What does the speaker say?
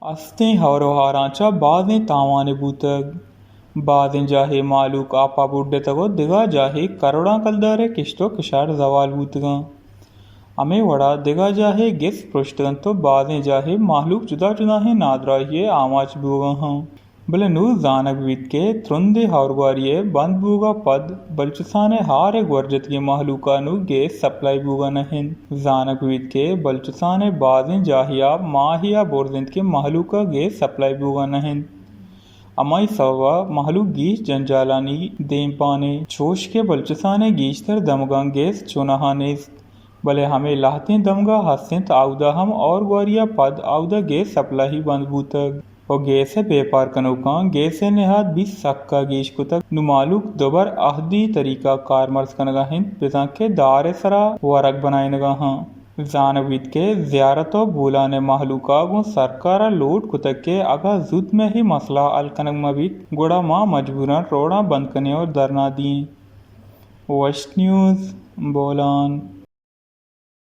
استیں ہور و ہاراں چہ بازیں تاوانے بوتگ۔ بازیں جاہے مہلوک آپا بڈتگ و دگہ جاہے کروڑاں کلدارے کشت و کشار زوال بوتگاں۔ ہمے وڑا دگہ جاہے گس پرشتگنت و بازیں جاہے مہلوک جدا جداہیں نادراہی ء آماچ بوگا ہاں۔ بلے نوں زانگ بیت کہ ترندیں ہورگواری ء بند بوگا پد بلوچستان ء ہار ء گورجتگیں مہلوکا نوں گیس سپلائی بوگا نہ انت۔ زانگ بیت کہ بلوچستان ء بازیں جاہیا ماہیا برز انت کہ مہلوکا گیس سپلائی بوگا نہ انت۔ ہمائی سببا مہلوک گیش جنجالانی دیمپان انت، چوش کہ بلوچستان ء گیشتر دمگاں گیس چوناہا نیست۔ بلے ہمے لہتیں دمگا ہست انت، آودا ہم ہورگواریا پد آودا گیس سپلائی بند بوتگ و گیس ء بیپار کنوکاں گیس ء نہاد بیست سکا گیش کتگ۔ نوں مہلوک دوبر اہدی طریقہ کارمرز کنگا انت، بزاں کہ دار ء سرا ورگ بنائینگا ہاں۔ زانگ بیت کہ زیارت و بولان ء مہلوکا گوں سرکارا لوٹ کتگ کہ اگاں زوت مہ اے مسئلہ حل کنگ مہ بیت، گڑا ما مجبوراں روڈاں بند کنیں و دھرنا دئیں۔ وش نیوز، بولان۔